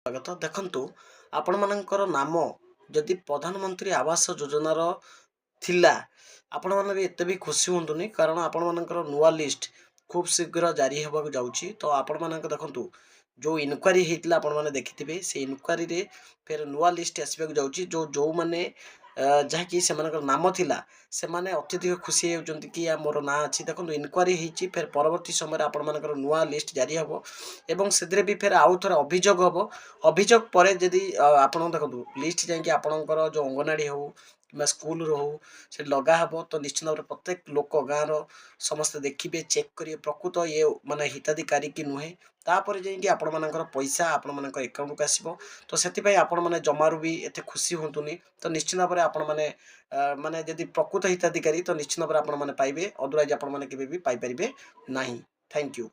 ସ୍ୱାଗତ। ଦେଖନ୍ତୁ, ଆପଣମାନଙ୍କର ନାମ ଯଦି ପ୍ରଧାନମନ୍ତ୍ରୀ ଆବାସ ଯୋଜନାର ଥିଲା, ଆପଣମାନେ ବି ଏତେ ବି ଖୁସି ହୁଅନ୍ତୁନି, କାରଣ ଆପଣମାନଙ୍କର ନୂଆ ଲିଷ୍ଟ ଖୁବ୍ ଶୀଘ୍ର ଜାରି ହେବାକୁ ଯାଉଛି। ତ ଆପଣମାନଙ୍କ ଦେଖନ୍ତୁ, ଯେଉଁ ଇନକ୍ୱାରି ହେଇଥିଲା ଆପଣମାନେ ଦେଖିଥିବେ, ସେ ଇନକ୍ୱାରିରେ ଫେର ନୂଆ ଲିଷ୍ଟ ଆସିବାକୁ ଯାଉଛି। ଯେଉଁମାନେ ଯାହାକି ସେମାନଙ୍କର ନାମ ଥିଲା, ସେମାନେ ଅତ୍ୟଧିକ ଖୁସି ହେଇଯାଉଛନ୍ତି କି ମୋର ନାଁ ଅଛି। ଦେଖନ୍ତୁ, ଇନକ୍ୱାରି ହେଇଛି, ଫେର ପରବର୍ତ୍ତୀ ସମୟରେ ଆପଣମାନଙ୍କର ନୂଆ ଲିଷ୍ଟ ଜାରି ହେବ ଏବଂ ସେଥିରେ ବି ଫେର ଆଉ ଥରେ ଅଭିଯୋଗ ହେବ। ଅଭିଯୋଗ ପରେ ଯଦି ଆପଣ ଦେଖନ୍ତୁ, ଲିଷ୍ଟ ଯାଇକି ଆପଣଙ୍କର ଯେଉଁ ଅଙ୍ଗନବାଡ଼ି ହେଉ କିମ୍ବା ସ୍କୁଲରୁ ହେଉ, ସେଠି ଲଗା ହେବ। ତ ନିଶ୍ଚିତ ଭାବରେ ପ୍ରତ୍ୟେକ ଲୋକ, ଗାଁର ସମସ୍ତେ ଦେଖିବେ, ଚେକ୍ କରିବେ ପ୍ରକୃତ ଇଏ ମାନେ ହିତାଧିକାରୀ କି ନୁହେଁ। ତାପରେ ଯାଇକି ଆପଣମାନଙ୍କର ପଇସା ଆପଣମାନଙ୍କ ଆକାଉଣ୍ଟକୁ ଆସିବ। ତ ସେଥିପାଇଁ ଆପଣମାନେ ଜମାରୁ ବି ଏତେ ଖୁସି ହୁଅନ୍ତୁନି। ତ ନିଶ୍ଚିତ ଭାବରେ ଆପଣମାନେ ମାନେ ଯଦି ପ୍ରକୃତ ହିତାଧିକାରୀ, ତ ନିଶ୍ଚିତ ଭାବରେ ଆପଣମାନେ ପାଇବେ, ଅଦରୱାଇଜ୍ ଆପଣମାନେ କେବେ ବି ପାଇପାରିବେ ନାହିଁ। Thank you.